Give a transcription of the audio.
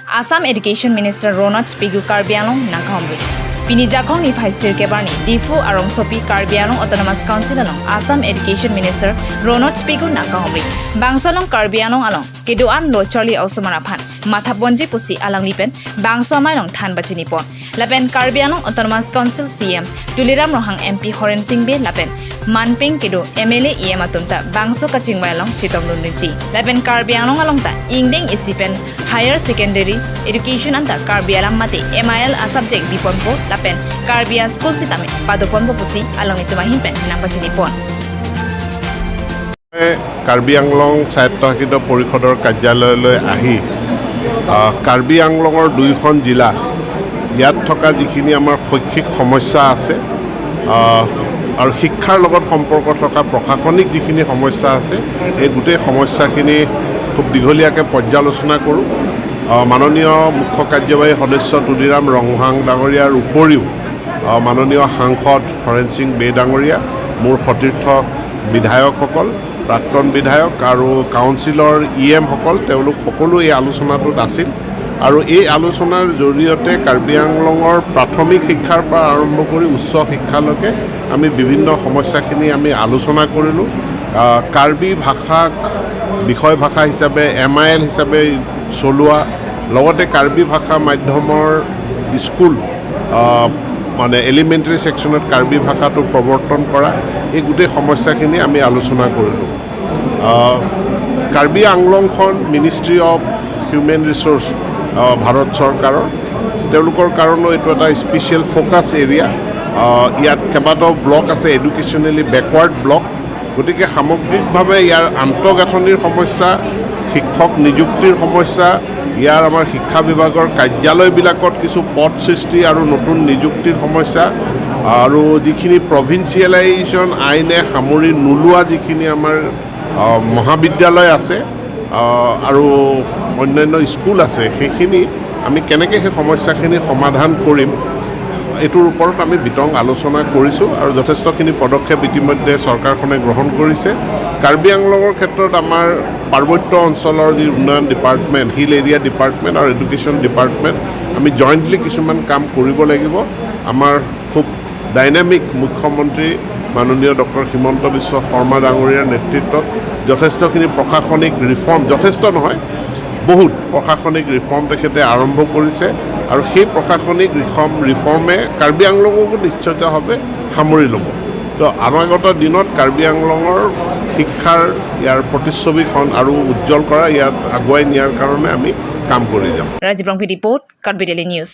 Assam Education Minister Ronoj Pegu Karbi Anglong nangkahomri. Bini jakhong ni phai sir kebarni Diphu arong sopi Karbi Anglong Autonomous Council along Assam Education Minister Ronoj Pegu nangkahomri. Bangsolong Karbi Anglong along keduan lo Charlie Osomara phan mathaponji pusi alang lipen bangso amai long than bachini pon. Lapen Karbi Anglong Autonomous Council CM Tuliram Ronghang, MP Horen Singh Bey, lapen Manping kedu MLA EM atumta bangso kaching along chitom lunti. Lapen Karbi Anglong along ta ingdeng isipen higher secondary education anta Karbi alam mate MIL a subject bipon po lapen Karbi school sitame padopon po pusi along ni tuma himpen nang bachini pon. Karbi Anglong স্বায়ত্তশাসিত পৰিষদৰ কাৰ্যালয়লৈ আহি কাৰ্বি আংলঙৰ দুয়োখন জিলা, ইয়াত থকা যিখিনি আমাৰ শৈক্ষিক সমস্যা আছে আৰু শিক্ষাৰ লগত সম্পৰ্ক থকা প্ৰশাসনিক যিখিনি সমস্যা আছে, এই গোটেই সমস্যাখিনি খুব দীঘলীয়াকৈ পৰ্যালোচনা কৰোঁ। মাননীয় মুখ্য কাৰ্যবাহী সদস্য তুলিৰাম ৰংহাং ডাঙৰীয়াৰ উপৰিও মাননীয় সাংসদ হৰেণ সিং বে ডাঙৰীয়া, মোৰ সতীৰ্থ বিধায়কসকল, প্ৰাক্তন বিধায়ক আৰু কাউন্সিলৰ ই এমসকল, তেওঁলোক সকলো এই আলোচনাটোত আছিল। আৰু এই আলোচনাৰ জৰিয়তে কাৰ্বি আংলঙৰ প্ৰাথমিক শিক্ষাৰ পৰা আৰম্ভ কৰি উচ্চ শিক্ষালৈকে আমি বিভিন্ন সমস্যাখিনি আমি আলোচনা কৰিলোঁ। কাৰ্বি ভাষাক বিষয় ভাষা হিচাপে, এমআইএল হিচাপে চলোৱা, লগতে কাৰ্বি ভাষা মাধ্যমৰ স্কুল, মানে এলিমেণ্টেৰী ছেকশ্যনত কাৰ্বি ভাষাটো প্ৰৱৰ্তন কৰা, এই গোটেই সমস্যাখিনি আমি আলোচনা কৰিলোঁ। কাৰ্বি আংলংখন ministry of human research, Bharat চৰকাৰৰ, তেওঁলোকৰ কাৰণেও এইটো এটা স্পেচিয়েল ফ'কাছ এৰিয়া। ইয়াত কেইবাটাও ব্লক আছে, এডুকেশ্যনেলি বেকৱাৰ্ড ব্লক। গতিকে সামগ্ৰিকভাৱে ইয়াৰ আন্তঃগাঁথনিৰ সমস্যা, শিক্ষক নিযুক্তিৰ সমস্যা, ইয়াৰ আমাৰ শিক্ষা বিভাগৰ কাৰ্যালয়বিলাকত কিছু পদ সৃষ্টি আৰু নতুন নিযুক্তিৰ সমস্যা আৰু যিখিনি প্ৰভিঞ্চিয়েলাইজেশ্যন আইনে সামৰি নোলোৱা যিখিনি আমাৰ মহাবিদ্যালয় আছে আৰু অন্যান্য স্কুল আছে, সেইখিনি আমি কেনেকৈ সেই সমস্যাখিনি সমাধান কৰিম, এইটোৰ ওপৰত আমি বিতং আলোচনা কৰিছোঁ আৰু যথেষ্টখিনি পদক্ষেপ ইতিমধ্যে চৰকাৰখনে গ্ৰহণ কৰিছে। কাৰ্বি আংলঙৰ ক্ষেত্ৰত আমাৰ পাৰ্বত্য অঞ্চলৰ যি উন্নয়ন ডিপাৰ্টমেণ্ট, হিল এৰিয়া ডিপাৰ্টমেণ্ট আৰু এডুকেশ্যন ডিপাৰ্টমেণ্ট, আমি জইণ্টলি কিছুমান কাম কৰিব লাগিব। আমাৰ খুব ডাইনামিক মুখ্যমন্ত্ৰী মাননীয় ডক্টৰ হিমন্ত বিশ্ব শৰ্মা ডাঙৰীয়াৰ নেতৃত্বত যথেষ্টখিনি প্ৰশাসনিক ৰিফৰ্ম, যথেষ্ট নহয়, বহুত প্ৰশাসনিক ৰিফৰ্ম তেখেতে আৰম্ভ কৰিছে আৰু সেই প্ৰশাসনিক ৰিফৰ্মে কাৰ্বি আংলঙকো নিশ্চিতভাৱে সামৰি ল'ব। তো অনাগত দিনত কাৰ্বি আংলঙৰ শিক্ষাৰ ইয়াৰ প্ৰতিচ্ছবিখন আৰু উজ্জ্বল কৰা, ইয়াত আগুৱাই নিয়াৰ কাৰণে আমি কাম কৰি যাম। Rajiv Rongpi report, Karbi Daily News.